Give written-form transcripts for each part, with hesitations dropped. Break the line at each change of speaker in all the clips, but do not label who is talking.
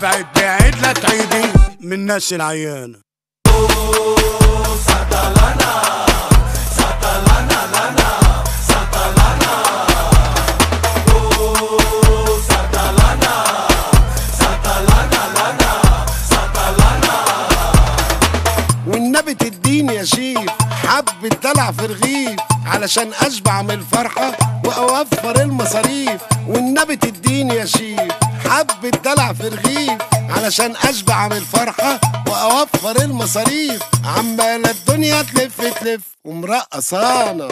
ابعد بعيد لا تعيدي من الناس العيانة.
والنبي تديني يا شيف حبة دلع في رغيف، علشان اشبع من الفرحة واوفر المصاريف. والنبي تديني يا شيف حبة دلع في رغيف، علشان اشبع من الفرحة واوفر المصاريف. عمالة الدنيا تلف تلف ومرقصانة.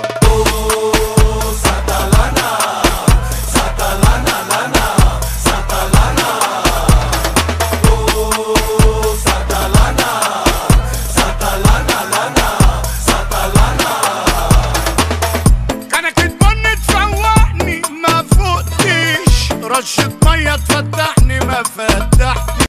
رشة مية تفتحني ما فتحتش.